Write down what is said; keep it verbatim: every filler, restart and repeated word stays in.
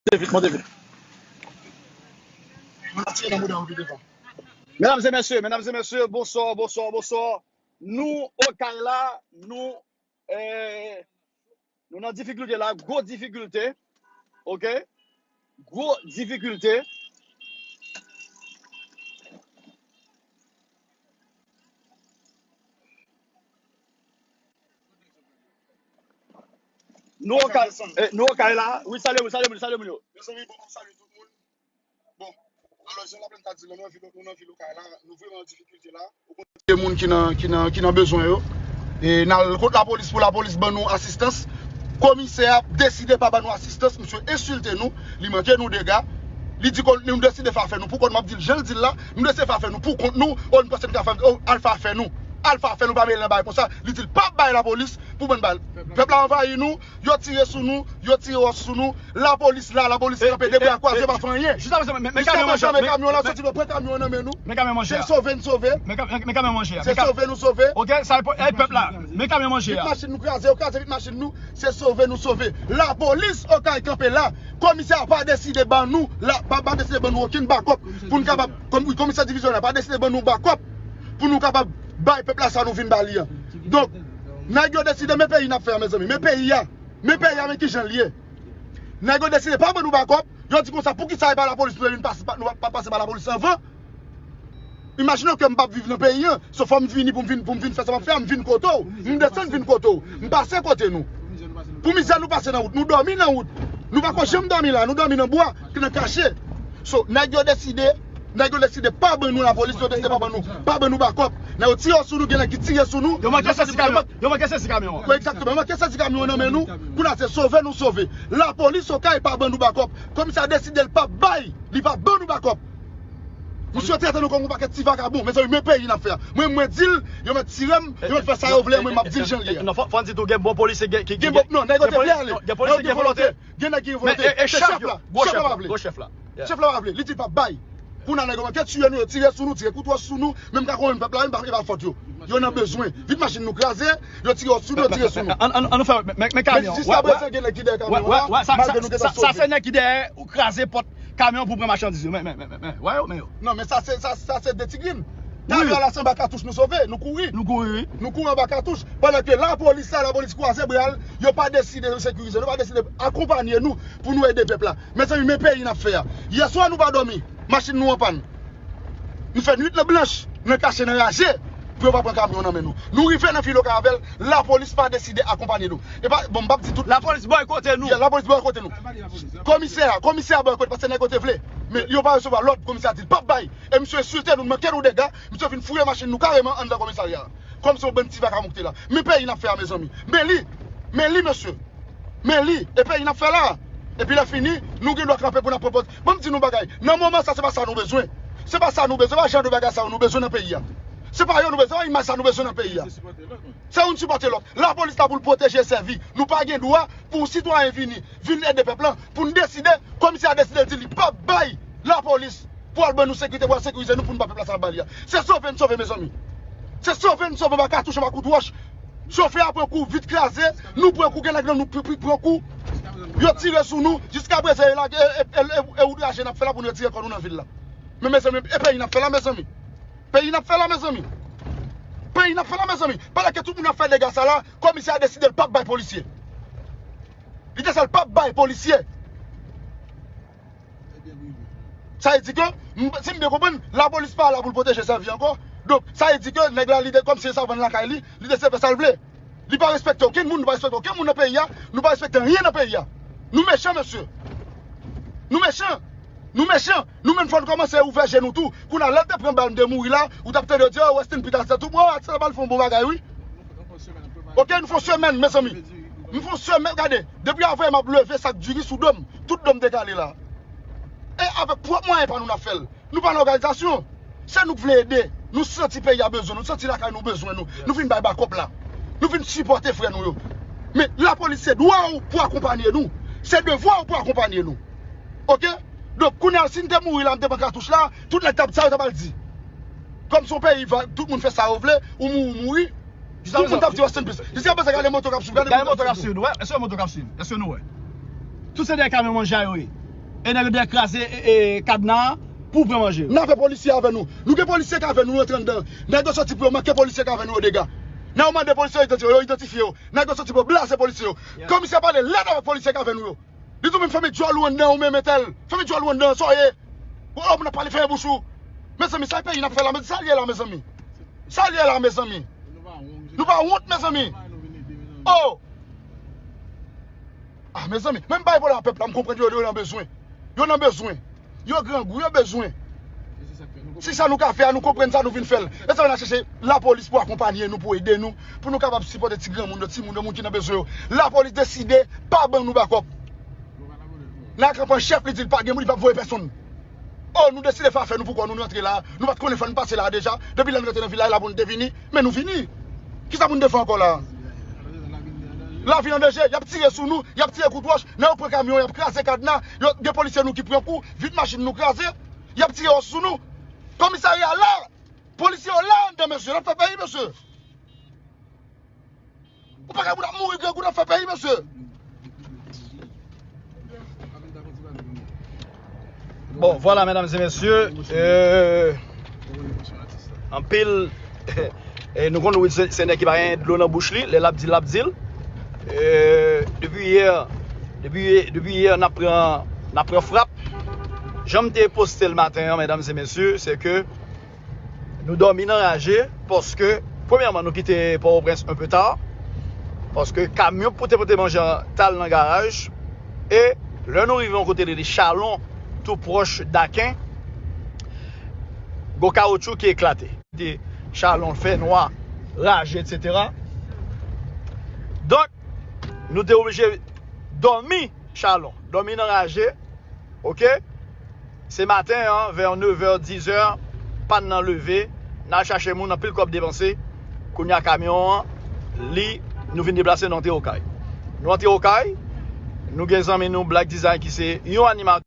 Monte vit, monte vit. Medam e mesye, medam e mesye, bonswa, bonswa, bonswa. Nou, Okay la, nou, eh, nou nan difikilte la, gwo difikilte. Ok? Gwo difikilte. Nou Okay, eh, nou Okay la. Wi, salye, wi, salye, wi, salye, wi, yo. Mezanmi, bon, m ap salye tout moun. Bon, alò, jan Laplèn ta di, nou nan vil, nou nan vil Okay la, nou vrèman an difikilte la. Ou konn gen moun ki nan, ki nan, ki nan bezwen yo. E n al kot lapolis pou lapolis ban nou asistans. Komisè a deside pa ban nou asistans, misye ensilte nou, li manke nou dega. Li di ke nou deside fè afè nou pou kont nou, m ap di l jan l di l la, nou deside fè afè nou pou kont nou, o nou panse nou ka fè, o, al fè afè nou. Al fè afè nou, pa mele nan bagay konsa. Li di l p ap bay lapolis pou ban bal. Pèp la anvayi nou, yo tire sou nou, yo tire wòch sou nou. Lapolis la, lapolis kanpe de bra kwaze, pa fè anyen. Jiskaprezan, men kamyon an soti, nou pran kamyon an nan men nou. Men kamyon manje a. Se sove n sove. Men kamyon manje a. Se sove nou sove. Ok, sa e pèp la. Men kamyon manje a. Vit machin nou kraze, yo kraze vit machin nou. Se sove nou sove. Lapolis Okay kanpe la. Komisè a pa deside ban nou, la, pa, pa deside ban nou okenn bakòp pou n kapab, kòm, wi, komisè divizyonè a pa deside ban nou bakòp pou nou kapab bay pèp la sa nou vin ba li an. Donk, nèg yo deside, men peyi n ap fè a, mezanmi. Men peyi a. Men peyi a, men kijan l ye. Nèg yo deside pa ban nou bakòp. Yo di konsa, poukisa e pa lapolis nou vin pase, pa, nou pa, pa pase pa lapolis anvan? Imajine w ke m p ap viv nan peyi an. So, fò m vini pou m vin, pou m vin fè sa m ap fè a, m vin kote w. M desann vin kote w. M pase kote nou. Pou mizè nou pase nan wout. Nou dòmi nan wout. Nou pa ko janm dòmi la. Nou dòmi nan bwa, nan kache. So, nèg yo deside, nèg yo deside pa ban nou lapolis, yo deside pa ban nou, pa ban nou bakòp. Nèg yo tire sou nou, gen nèg ki tire sou nou. Yo manke sezi kamyon. Yo manke sezi kamyon an. Wi, egzakteman. Yo manke sezi kamyon an nan men nou. Kounye a se sove nou sove. Lapolis Okay pa ban nou bakòp. Komisè a deside l p ap bay, li p ap ban nou bakòp. Misye trete nou kòm yon pakèt ti vakabon. Mezanmi, men peyi n ap fè a. Mwen, mwen di l, yo mèt tire m, yo mèt fè sa yo vle, mwen m ap di l jan l ye a. Non, fò, fò n di tou, gen bon polisye, gen, ki, ki, gen bon, non, nèg yo te vle ale. Gen polisye, gen volonte. Gen nèg ki gen volonte. Se chèf la. Chèf la pa vle. Gwo chèf la. Chèf la pa vle. Li di l p ap bay. Kounye a nèg yo manke tiye nou, yo tire sou nou, tire kout wòch sou nou, menm ka konnen pèp la, menm pa, e pa fòt yo. Yo nan bezwen. Vit machin nou kraze, yo tire wòch sou nou, yo tire sou nou. An, an, an nou fè, men, men kamyon. Men jiskaprezan gen nèg ki dèyè kamyon an, malgre nou gentan sove. Sa se nèg ki dèyè ou kraze pòt kamyon pou pran machandiz yo. Men, men, men, men, men, wè yo, men yo. Non, men sa se, sa, sa se de ti grenn. Talè a la se anba katouch nou sove, nou kouri. Nou kouri, wi. Nou kouri anba katouch. Pandan ke lapolis la, lapolis kwaze bra l, yo pa deside sekirize nou, yo pa deside akonpanye nou pou nou ede pèp la. Mezanmi, men peyi n ap fè a. Yèswa nou pa dòmi. Machin nou an pàn. Nou fè nwit lan blanch, nan kache, nan raje, pou yo pa pran kamyon nan men nou. Nou rive nan vil Okay avè l, lapolis pa deside akonpanye nou. E pa, bon, m p ap di tout. Lapolis bòykote nou. Ya, lapolis bòykote nou. Komisè a, komisè a bòykote, paske nèg yo te vle. Men yo pa resevwa lòd, komisè a di l p ap bay. E misye ensilte nou, manke nou dega, misye vin fouye machin nou kareman anndan komisarya a. Kòmsi yon bann ti vakabon ki te la. Men peyi n ap fè a, mezanmi. Men li. Men li, mesye. Men li, e peyi n ap fè la. Epi lè fini, nou gen dwa kanpe pou n ap pwopoze. Ban m di nou bagay. Nan moman sa, se pa sa nou bezwen. Se pa sa nou bezwen. Se pa jan de bagay sa yo nou bezwen nan peyi a. Se pa yo nou bezwen, se pa imaj sa nou bezwen nan peyi a. Se youn sipòte lòt. Lapolis la pou l pwoteje e sèvi. Nou pa gen dwa pou yon sitwayen vini, vin ede pèp la, pou n deside, komisè a deside l di li p ap bay lapolis pou al ban nou sekirite, pou al sekirize nou, pou n ba pèp la sa l ap ba li a. Se sove n sove, mezanmi. Se sove n sove anba katouch, anba kout wòch. Chofè a pran kou, vit kraze, nou pran kou, gen nèg nan nou pri, pri, pran kou. Yo tire sou nou, jiskaprezan e lage, e, e, e, e outraje n ap fè la pou nou retire kò nou nan vil la. Men mezanmi, e peyi n ap fè la, mezanmi. Peyi n ap fè la, mezanmi. Peyi n ap fè la, mezanmi. Pandan ke tout moun ap fè dega sa la, komisè a deside l p ap bay polisye. Li te sèl p ap bay polisye. Sa vle di ke, m, si m byen konprann, lapolis pa la pou l pwoteje sèvi ankò. Donk, sa vle di ke nèg la, li te, kòmsi se savann lakay li, li te fè sa l vle. Li pa respekte okenn moun, nou pa respekte okenn moun nan peyi a, nou pa respekte anyen nan peyi a. Nou mechan, mesye. Nou mechan. Nou mechan. Nou menm fò n kòmanse ouvè je nou tou. Kounye a, lè l te pran bal, m te mouri la, ou t ap tande yo di, "Oh, rest in peace, Aksèl." Tout, "Oh, Aksèl Bal fè yon bon bagay, wi." Ok, nou fè yon semèn, mezanmi. Nou fè yon semèn, gade. Depi avanyè m ap leve, sa k diri sou do m. Tout do m dekale la. E avèk pwòp mwayen pa nou n ap fè l. Nou pa nan òganizasyon. Se nou k vle ede. Nou santi peyi a bezwen nou. Nou santi lakay nou bezwen nou. Nou vin bay bakòp la. Nou vin sipòte frè nou yo. Men lapolis se dwa w pou akonpanye nou. Se devwa w pou akonpanye nou. Ok? Donk, kounye a, si n te mouri la, m te pran katouch la, tout nèg t ap, sa yo t ap al di. Kòm se yon peyi, tout moun fè sa yo vle, ou mouri, ou mouri. Tout moun t ap di rest in peace. Jiskaprezan, gade moto k ap swiv, gade moto k ap swiv. Gade moto k ap swiv nou, wè. Èske moto k ap swiv? Èske nou wè? Tout se dèyè kamyon manje a yo ye. E nèg yo dèyè kraze e, e, kadna an pou pran manje yo. N avè polisye avè nou. Nou gen polisye k avè nou, nou rantre anndan. Nèg yo soti pou yo manke polisye k avè nou yo dega. Nèg yo mande polisye yo idantifye yo, yo idantifye yo. Nèg yo soti pou yo blaze polisye yo. Komisè pale lèd avèk polisye k avè nou yo. Li di w menm fèmen djòl ou anndan ou menm entèl. Fèmen djòl ou anndan, sa w ye? Ou, ou, moun ap pale fèmen bouch ou. Mezanmi, sa peyi n ap fè la, men sa l ye la, mezanmi. Sa l ye la, mezanmi. Nou pa wont, mezanmi. Oh! Ah, mezanmi, menm bay pou la pèp la, m konprann yo, yo nan bezwen. Yo nan bezwen. Yo grangou, yo bezwen. Si sa nou ka fè a, nou konprann sa, nou vin fè l. E sa n a chèche lapolis pou akonpanye nou, pou ede nou, pou nou kapab sipòte ti granmoun yo, timoun yo, moun ki nan bezwen yo. Lapolis deside pa ban nou bakòp. N a kanpe an chèf, li di l pa gen moun, li p ap voye pèsonn. Oh, nou deside fè afè nou pou kò nou, nou rantre la. Nou pa t konnen fò nou pase la deja. Depi lè n rantre nan vil la, e la pou n te vini. Men nou vini. Kisa pou n te fè ankò la? Lavi an danje, y ap tire sou nou, y ap tire kout wòch, nèg yo pran kamyon, y ap kraze kadna, yo, gen polisye nou ki pran kou, vit machin nou kraze, y ap tire wòch sou nou. Komisarya la, polisye yo la anndan, mesye, n ap fè peyi, mesye. Ou pa ka pou n ap mouri grangou n ap fè peyi, mesye. Bon, vwala, medam e mesye, euh, anpil, e nou konn Wilson se nèg ki pa gen dlo nan bouch li, lè l ap di l, l ap di l. Euh, depi yè, depi, depi yè, n ap pran, n ap pran frap. Jan m te poste l maten an, medam e mesye, se ke nou dòmi nan raje, paske, premyèman, nou kite Pòtoprens un peu tard, paske kamyon pou te pote manje an t al nan garaj, e lè nou rive yon kote rele Chalon, tou pwòch Daken, gon kawotchou ki eklate. Te Chalon, fè nwa, raje, etsetera. Donk, nou te oblije dòmi Chalon, dòmi nan raje, oke? Se maten an, vè nevè, dizè, pann nan leve, n al chache moun, anpil kòb depanse. Kounye a kamyon an, li, nou vin deplase, nou antre Okay. Nou antre Okay, nou gen zanmi nou Black Design ki se yon animatè.